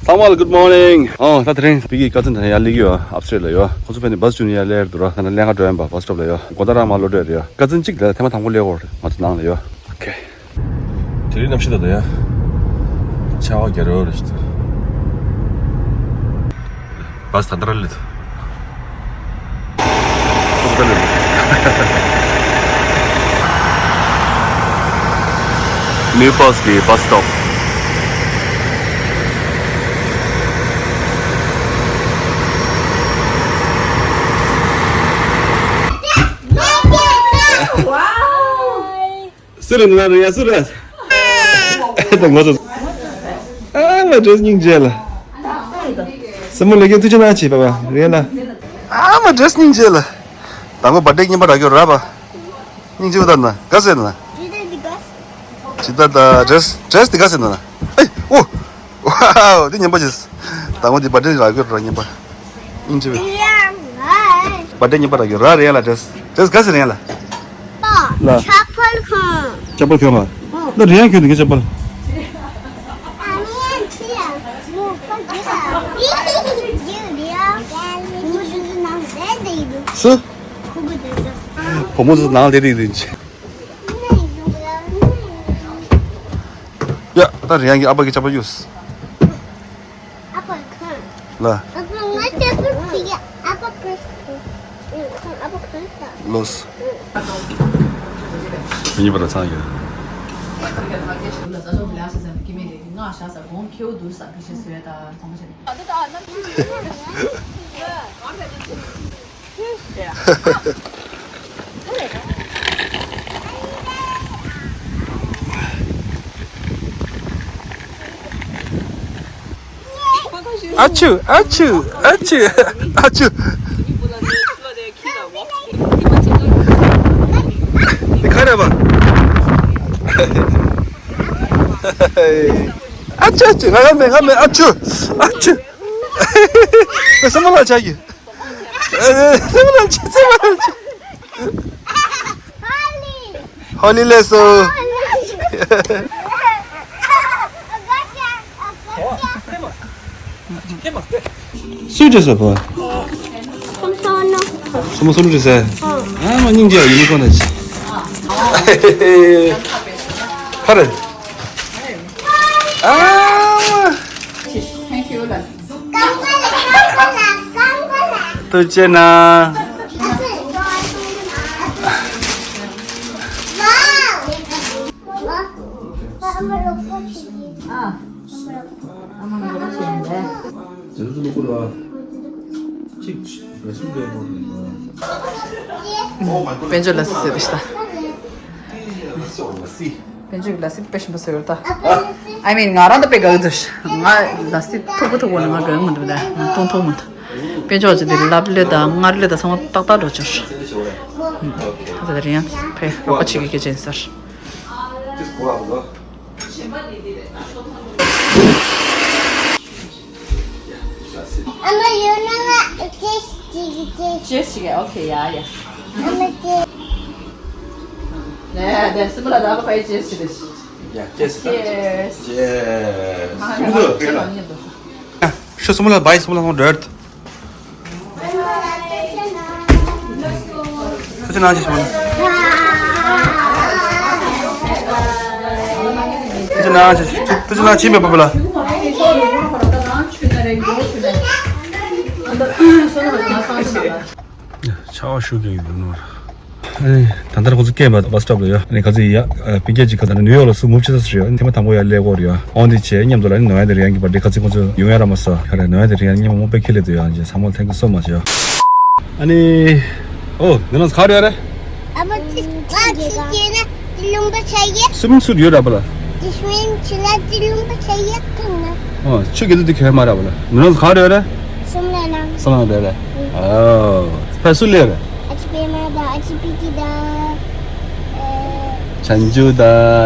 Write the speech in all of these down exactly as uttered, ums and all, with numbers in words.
ཚང་མ་ལ་good morning། ཨོ་ད་དེ་རིང་བི་ཀི་ཀ་ཛིན་དེ་ནས་ཡར་སླེབས་ཀྱི་ཡོད། ཨབ་སི་ཊེཊ་ལ་ཡོད། ཁོ་ཚོ་ཕན་ནི་བྷ་སི་བྱུང་ནས་ཡར་སླེབས་འདུག་ར། ད་ནི་ལྷན་ཁང་འགྲོ་ཡིན་པ། བྷ་སི་སི་ཊོབ་ལ་ཡོད། དགོང་དག་རང་མར་ལོག་འགྲོ་ཡ་རེད་ཡ། ཀ་ཛིན་གཅིག་དེ་ལ་ཐེངས་མ་དང་པོ་སླེབས་ཀྱི་ཡོད་རེད། ང་ཚོ་ནང་ལ་ཡོད། ཨོ་ཁེ། དེ་རིང་གནམ་གཤིས་ད་ལྟ་ཡ། ཆར་པ་རྒྱག་རོགས་རེད་ཤི་ད། བྷ་སི་ད་ལྟ་རང་སླེབས་འདུག་ནིའུ་པཱལ་གྱི་བྷ་སི་སི་ཊོབ། སུ་རེད་ན་རེད་ཡ་སུ་རེད། ད་ངོ་ཚ། ཨ་མ་ཌེ་རེ་སི་སྙིང་རྗེ་ལ། སྲིང་མོ་ལེགས་རྒྱུ་ཐུགས་རྗེ་གནང་ཆེ་པ་པ་རེད་ལ། ཨ་མ་ཌེ་རེ་སི་སྙིང་རྗེ་ལ། དང་པོ་བར་ཐི་ཌེ་རྙིང་པ་རག་རྒྱུ་ར་པ། སྙིང་རྗེ་པོ་ད་ན་ག་ཟེར་ན། ཇི་ལྟར་འདི་ག་ཇི་ལྟར་ད་ཌེ་རེ་སི་ཌེ་རེ་སི་འདི་ག་ཟེར་ན། ཨེ་ཨོ། ཝའོ་འདི་སྙན་པོ་ཞིག་དང་པོ་འདི་བར་ཐི་ཌེ་རག་རྒྱུ་ར་རྙིང་པ། སྙིང་རྗེ་པོ། བར་ཐི་ཌེ་རྙིང་པ་རག་རྒྱུ་ར་རེད་ལ་ཌེ་རེ་སི་ཌེ་རེ་སི་ག་ཟེར་ཡ་ལ། ལ། ཅ་པལ་ཁང་། ཅ་པལ་གྱོན་པ། ད་རེ་ཡང་གྱོན་འདུག་ག་ཅ་པལ། སུ། བུ་མོ་ཚོ་ནང་དེ་རིགས་རིགས། ཡ་ད་རེ་ཡང་གི་ཨ་ཕ་གི་ཅ་པལ་གྱོན། ཨ་ཕ་གང་། ལ། ཨ་ཕ་ང་ཅག་པུ་ཁི་ཡ་ཨ་ཕ་ཁྲིས། ཨ་ཕ་ཁྲིས་ད། ལོས། མི་གཉིས་པ་ལ་ཚང་ཡོད། ཨ་ཆུ། ཨ་ཆུ། ཨ་ཆུ། ཨ་ཆུ། དེ་ག་རེད་པ། ཨ་ཆུ། ཨ་ཆུ། ང་ང་མེད། ང་མེད། ཨ་ཆུ། ཨ་ཆུ། སྲིང་མོ་ལ་ཆགས་ཀྱི། སྲིང་མོ་ལ་ཆགས། སྲིང་མོ་ལ་ཆགས། ཧོ་ལི་ལེགས་སོ། སུས་བྲིས་སོ་ཕོ། སུ་མོ་སུ་ལ་བྲིས་སོ། ཨ་མ་སྙིང་རྗེ་ཡིན་ཁོ་ན་ཆི། ཕ་རེད། ཨ་མ། ཐུགས་རྗེ་གནང་། དཔལ་འབྱོར་ལ་སི་ཟེར་ཏེ་ཤི་ད། དཔལ་འབྱོར་གྱི་ལ་སི་དཔེ་ཞིམ་པོ་བཟོས་ཡོད་ད། I mean ང་རང་ད་དཔེ་དགའ་གི་འདུག་ང་ལ་སི་མཐུག་པོ་མཐུག་པོ་ནི་ང་དགའ་གི་མི་འདུག་ད་མཐོང་མཐོང་མི་འདུག་དཔལ་འབྱོར་གྱི་དེ་ལབ་ལོས་དང་མངར་ལོས་དང་ཚང་མ་ཏག་ཏག་འགྲོ་ཆོག་ད་ད་རེད་ཡང་ཕའི་རོགས་པ་བྱེད་ཀྱི་སྐད་ཆ་ཡིན་ཟེར། Ama, you know what? Just, just, just. Just, yeah, okay, yeah, yeah. Ama, just. 네, 네, 스물하나 아까 파이 just, just. 야, just. Yes. Yes. 아, 이거 어떻게 많이 해도. ܫ་སྲིང་མོ་ལ་བྷའི་སྲིང་མོ་ལ་ཧོང་ཌར། ཐུགས་རྗེ་གནང་ཞེས་སྲིང་མོ་ལ། ཐུགས་རྗེ་གནང་ཞེས་ཐུགས་རྗེ་གནང་ཕྱིན་པའི་བུ་ལ། ཆར་པ་ཤུགས་ཀྱིས་ཡོད་ནོ། ཨ་ནི་ད་ལྟར་ཁོ་ཚོ་སྐད་འབབ་པ་སི་ཊོབ་ལ་ཡོད། ཨ་ནི་ག་ཚོད་ཡ་ཨ་པིན་ཀེ་ཇི་ཁ་ད་ནི་ནིའུ་ཡོག་ལ་སུ་མུབ་བྱེད་ས་རེད། ཨ་ནི་ཐེངས་མ་དང་པོ་ཡ་སླེབས་ཀྱི་ཡོད་རེད། ཨ་འོང་དེ་བྱས་མཉམ་དུ་ལ་ནི་ནོ་ཡ་དེ་རེད་ཡང་གི་བར་ཌེ་ག་ཚོད་ཁོ་ཚོ་ཡོང་ཡ་ར་མ་ས་ཁ་རེད། ནོ་ཡ་དེ་རེད་ཡང་མཉམ་མོ་དཔེ་ཁྱེད་ལས་འདུག་ཡང་ཅེ་ཚང་མ་thank you so much ཡ། ཨ་ནི་ཨོ་ནི་ནང་ག་རེད་རེད། ཨ་མ་ཅི་ཨ་ཅི་ཅེ་ན། དེ་ལུང་པ་ཆ་ཡ། སུ་མིན་སུ་ཡོད་ར་པ་ལ། དེ་སུ་མིན་ཆི་ལ་དེ་ལུང་པ་ཆ་ཡ་ཁང་ན། ཨོ་ཆུ་གི་དུ་དེ་ཁེ་མ་ར་པ་ལ། མི་ནང་ག་རེད་ར། སུམ་ལ་ནང་། སུམ་ལ་རེད་ར། ཨོ་ཕ་སུ་ལེ་ར། ཨ་ཅི་པེ་མ་ད་ཨ་ཅི་པི་ཏི་ད། ཨེ། ཆན་ཅུ་ད་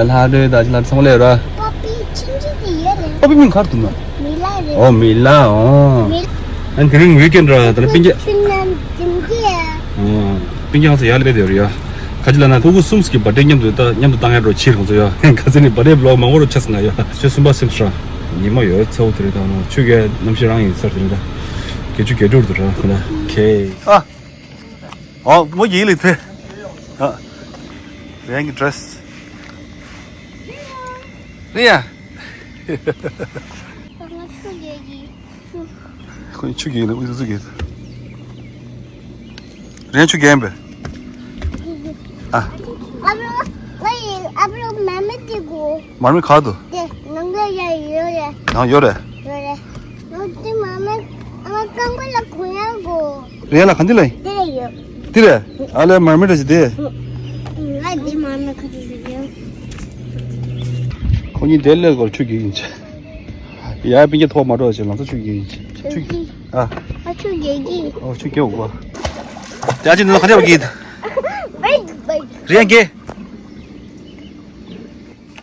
ལྷ་རེ་ད་ཅི་ལ་སུམ་ལེ་ར། པ་པི་ཆིན་ཅི་དེ་ཡོད་རེད། པ་པི་མིང་ག་རེ་འདུག་ན། མི་ལ་རེད། ཨོ་མི་ལ་ཨོ། མི་ལ། ཨན་དེ་རིང་ཝིག་ཨེན་ར་ད་ལ་པིན་ཀེ། ཆུ་ནམ་དེ་མི་ཡ། པིན་ཀེ་ང་ཚོ་ཡར་སླེབས་ཡོད་རེད་ཡ། ག་ཅི་ལབ་ན་ཕྲུ་གུ་གསུམ་ཞིག་གི་བར་ཌེ་མཉམ་དུ་ད་མཉམ་དུ་བཏང་ཡ་འགྲོ་ཕྱིར་ཁོང་ཚོ་ཡ། ག་ཚོད་ནི་བར་ཌེ་བི་ལོག་མང་པོ་རུ་ཆགས་སོང་ང་ཡ། ཆུ་གསུམ་པ་སིམ་སི་ར། ཉི་མ་ཡོད་ཚ་བོ་དེ་རེད་ད་ནོ། ཆུ་རྐྱལ་གནམ་གཤིས་རང་ཡིན་ཚར་དེ་རེད་ད། བརྒྱད་ཅུ་གྱ་དྲུག་དུ་ར་ཁོ་ན་ཁེ། ཨ། ཨོ་མོ་ཡིན་ལི་ཐེ། ཨ། རེང་གི་ཌི་རེ་སི། རེད་ཡ། ཁོ་ཆུ་གི་ཡིན་ན་དབུ་ཚུགས་གི། རེན་ཆུ་རྒན་པས། ཨ། ཨ་ལོ། ཨ་ལོ་མ་མེད་དེ་གོ། མར་མེ་ག་དུ། དེ་ནང་ལ་ཡ་ཡོད་རེད། ཡང་ཡོད་རེད། ཡོད་རེད། ཨ་དེ་མ་མེད། ཨ་རྐང་པ་ལ་གོ་ཡ་གོ། རེད་ལ་ག་འདི་ལ་ཡིན། དེ་ལ་ཡོད། དེ་རེད། ཨ་ལེ་མར་མེ་ཌ་ཅི་དེ། ཨ་དེ་མ་མེད་ཁ་ཅིག་ཡོད། ཁོ་གཉིས་དེ་ལས་གོ་ཆུ་གི་ཡིན་ཆེ། ཡ་པིན་གྱི་ཐོག་མ་འགྲོ་ཞེས་ལང་ཚོ་ཆུ་རྒྱས་ཡིན་ཆུ་རྒྱས། ཨ། ཨ་ཆུ་རྒྱས་ཀྱི། ཨོ་ཆུ་རྒྱས་འོག་པ། ད་ཅི་ནུ་ཁ་ཐེ་བ་གི། བེག་བེག་རེད་ཀྱི།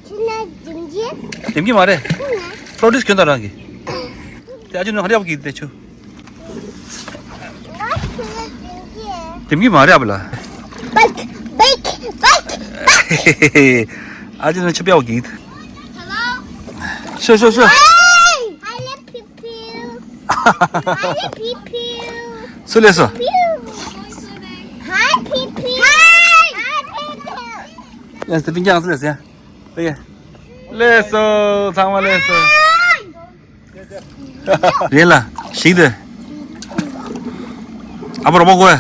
ཆུ་ན་ལྡེམ་གྱི། ལྡེམ་གྱི་མ་རེད། ཆུ་ན། ཕྲོ་ཏིས་གྱོན་དང་རང་གི། ད་ཅི་ནུ་ཁ་ཐེ་བ་གི་དེ་ཆུ། ལྡེམ་གྱི་མ་རེད་ཨ་བ་ལ། བེག་བེག་བེག་བེག་ཨ་ཅི་ནུ་ཆུ་པེ་བ་གི། ཤོ་ཤོ་ཤོ། ཧེ། ཨ་ལེ་ཕིའུ་ཕིའུ། ཨ་ལེ་ཕིའུ་ཕིའུ། སུ་ལས་སོ། ཕིའུ། ཧའི་ཕིའུ་ཕིའུ། ཧའི། ཧའི་ཕིའུ་ཕིའུ། ལས་སོ་པིན་ཀྱང་སུ་ལས་སོ་ཡ། ལས་སོ། ལས་སོ་ཚང་མ་ལས་སོ། རེད་ལ་ཞིག་དེ། ཨ་པ་རོ་པ་གོ། ཨ།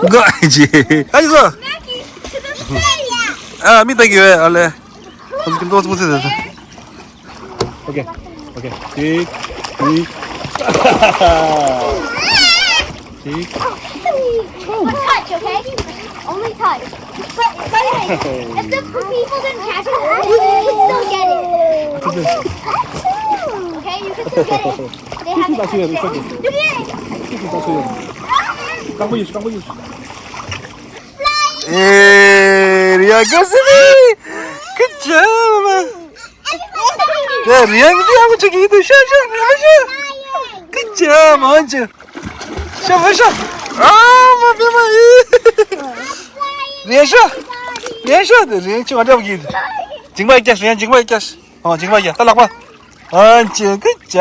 གོ་ཅི། ཨ་ཅི་སོ། ཨ་མི་ལྟ་གི་ཡོད་ཨ་ལེ། ཁོ་ཚོ་ཀུན་ཏོག་ཙམ་ཚེ་ཟེར། Okay, okay. Tick, tick. Tick. One touch, okay? Only touch. But, but hey, if the people didn't catch it, you can still get it. Okay, you can still get it. They have to catch it. It's okay. You did it. It's okay. Come with you, come with you. Hey, Ria, go see me. Good job, man. དེ་རེད་ཡ། ངས་ཡག་པོ་བྱེད་ཀྱི་ཡིན་འདུག་ཤ་ཤ་ཤ་ཤ། ཀི་ཅ་མང་ཆེ། ཤ་མ་ཤ། ཨ་མ་པེ་མ་ཡི། རེད་ཤ། རེད་ཤ་དེ་རེད་ཅི་མ་འདྲ་བ་གི། འཇིང་པ་ཡི་སྐྱ་ཤ་ཡང་འཇིང་པ་ཡི་སྐྱ་ཤ། ཨ་འཇིང་པ་ཡི་སྐྱ་ད་ལག་པ། ཨ་ཅེ་ཀི་ཅ་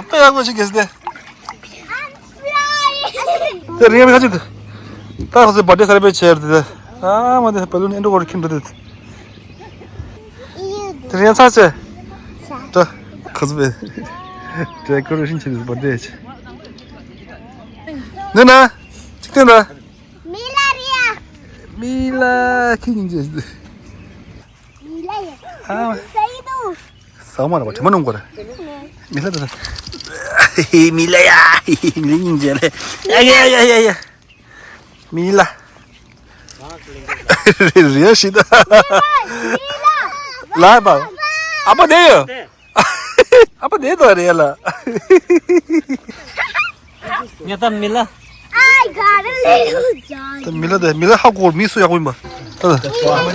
དཔེ་ཡག་པོ་བྱེད་ཀྱི་ཟེར་ཏེ། དེ་རིང་ཁ་ཅིག་ད་ཁོ་ཚོའི་བར་ཐི་ཌེ་སེ་ལེ་བྷི་རེཊ་བྱས་རེད་དེ། ཨ་མ་དེ་བེ་ལུན་ཨེ་འགྲོ་གོ་རེ་ཁྱིམ་འགྲོ་དེ། དེ་རིང་ཚར་ཚེ། ད་ཁོ་ཚོ་བེ་ཌེ་ཀོ་རེ་ཤན་བྱས་བར་ཐི་ཌེ་བྱས། ནི་ན། ཅིག་སྟོན་ད། མི་ལ་རེད་ཡ། མི་ལ་ཁྱི་སྙིང་རྗེ། མི་ལ་ཡ། ཨ། ས་ཡི་དུ། ཟ་མ་ར་བ་དྲི་མ་ནོང་གོ་ར། མི་ལ་དུ། མི་ལ་ཡ། མི་ལ་སྙིང་རྗེ་ལེ། ཡ་ཡ་ཡ་ཡ་ཡ། མི་ལ། རེ་རེ་ཞིག་ད། ལ་བ། ཨ་ཕ་དེ་ཡོད། ཨ་ཕ་དེ་དང་རེད་ལ། ངས་ད་མི་ལ། I got a little dog. ད་མི་ལ་དེ་མི་ལ་ཧ་གོ་མི་སུ་ཡག་པོ་ཡིན་པ། ད་ད།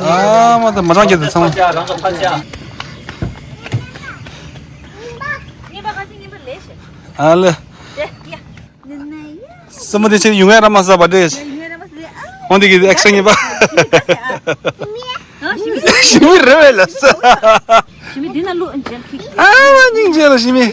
ཨ་མ་ད་མ་རང་རྒྱལ་དུ་ཚང་མ། ཨ་ལེ། སྲིན་མོ་དེ་ཕྱིར་ཡོང་ཡ་ར་མ་ཟ་བ་འདྲེ། འོན་ཏེ་གི་ཨེག་ཤན་ཡིན་པ། ཞི་མི་རེ་བས་ལ་ས། ཞི་མི་འདི་ན་ལུ་འཇལ་ཁིག་ཨ་མ་སྙིང་རྗེ་ལ་ཞི་མི།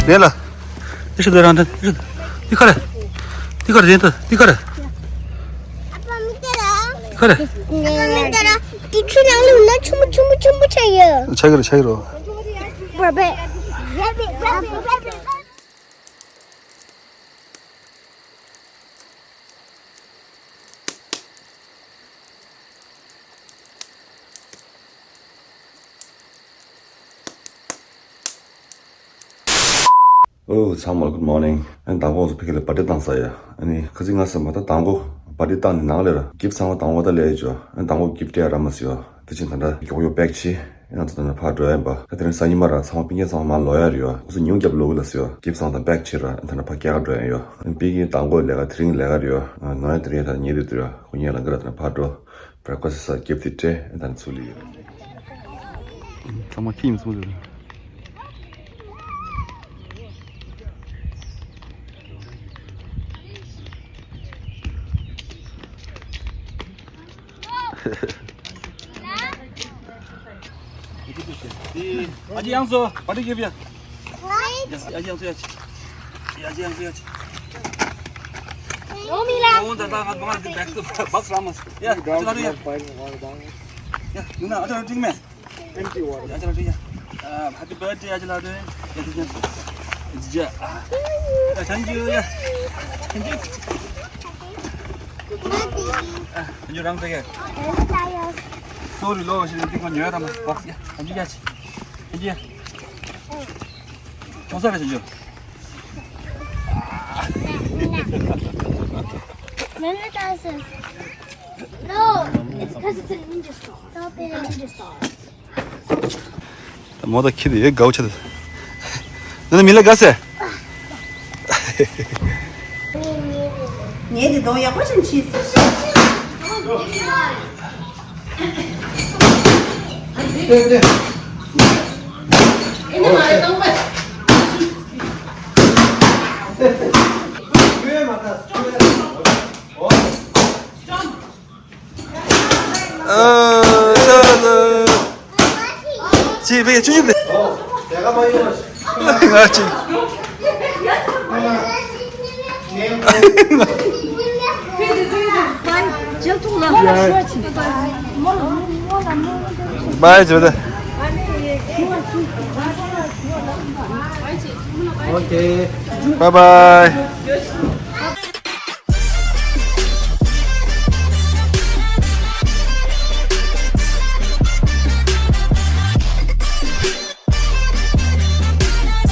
རེད་ལ། ཨེ་ཤི་དེ་རང་དེ་ཨེ་ཤི་དེ་ག་རེ། དེ་ག་རེ་རེད་དེ་དེ་ག་རེ། དེ་ག་རེ། དེ་ཆུ་ནང་ལ་ན་ཆུ་མོ་ཆུ་མོ་ཆུ་མོ་ཆགས་ཡོད། ཆགས་ཀྱི་རེད་ཆགས་ཀྱི་རེད། Rabbit, rabbit, rabbit, rabbit. ཨོ་ཚང་མ་good morning། ཨ་ནི་མདང་དགོང་ཚོ་ཕ་གི་ལ་པར་ཊི་བཏང་ས་ཡ། ཨ་ནི་ཁ་ཚིག་ང་ཟེར་མ་ད་མདང་དགོང་པར་ཊི་བཏང་ནི་ནང་ལ་ར་གིཕ་ཚང་མ་མདང་དགོང་ད་ལས་ཡོད་ཅོ། ཨ་ནི་མདང་དགོང་གིཕ་ཡ་ར་མ་སི་ཡོ། དེ་ཕྱིན་ད་ལྟ་མགྱོགས་མགྱོགས་པེག་བྱེད། ཨ་ནི་ང་ཚོ་ད་ནི་ཕར་འགྲོ་ཡ་ཡིན་པ། ད་དེ་རིང་གཟའ་ཉི་མ་ར་ཚང་མ་སྤུན་ཀྱག་ཚང་མ་མར་ལོག་ཡ་རེད་ཡོ། ཁོ་ཚོ་ཉིན་རྒྱབ་ལོག་གི་ལ་སི་ཡོ། གིཕ་ཚང་དང་པེག་བྱེད་ར། ཨ་ནི་ད་ནི་ཕར་སྐྱེལ་ག་འགྲོ་ཡ་ཡོ། ཨ་ནི་པི་ཀི་མདང་དགོང་ལས་ཀ་དེ་རིང་ལས་ཀ་རེད་ཡོ། ཨ་ནོ་ཡ་དེ་རིང་ད་ཉལ་དུས་དུས་ར་ཁོ་ཉལ་ལ་འགི་ར་ད་ནི་ཕར་འགྲོ། བྷེ་རེག་ཕ་སི་ས་གིཕ་དེ་སྤྲད། ཨ་ནི་ད་ནི་ཚུར་ལ་ཡོད། ཚང་མ་ཁྱི་ཡིན་གསུངས་ཟེར། ཨ་ཅེ་ཡང་སོ་པར་ཊི་གིཕ་ཡ། ཡ་ཡ་ཅེ་ཡང་སོ་ཡ་ཅེ། ཡ་ཅེ་ཡང་སོ་ཡ་ཅེ། ཡོང་མི་ལ། ཨ་འོང་ད་ད་ང་ང་གི་བྷེག་སི་བྷག་སི་ར་མ་སི། ཡ་ཅེ་ལ་རེ་ཡ། ཡ་ཡུ་ན་ཨ་ཅེ་ལ་ཅིག་མེ། Empty water. ཡ་ཅེ་ལ་ཅིག་ཡ། ཨ་Happy birthday ཡ་ཅེ་ལ་ཅིག་ཡ། ཅེ་ཅེ། ཅེ་ཅེ། ཨ་ཐེང་ཀྱུ་ཡ། ཐེང་ཀྱུ། ཨ་ཐེང་ཀྱུ་རང་ཟེར་གི། སོ་རི་ལོ་ཞིག་འདི་ཁོ་ཉོས་ར་མ་སི་བྷག་སི་ཡ། ཐེང་ཀྱུ་ཡ་ཅེ། ཐེང་ཀྱུ་ཡ། ཁོང་ས་རེ་ཅེ་ཅེ། Many dances. No, it's because it's a ninja star. Stop it. Ninja star. མོ་ད་ཁྱི་དེ་ཡོད་དགའ་བོ་ཆེ་དེ། ནི་མི་ལ་དགའ་སེ། ངས་དེ་གདོང་ཡག་པོ་ཅན་ཕྱིས། ཅི་བས་ཅི་ཡིན་པས། ང་ཅི། Bye, Jada. Okay. Bye bye.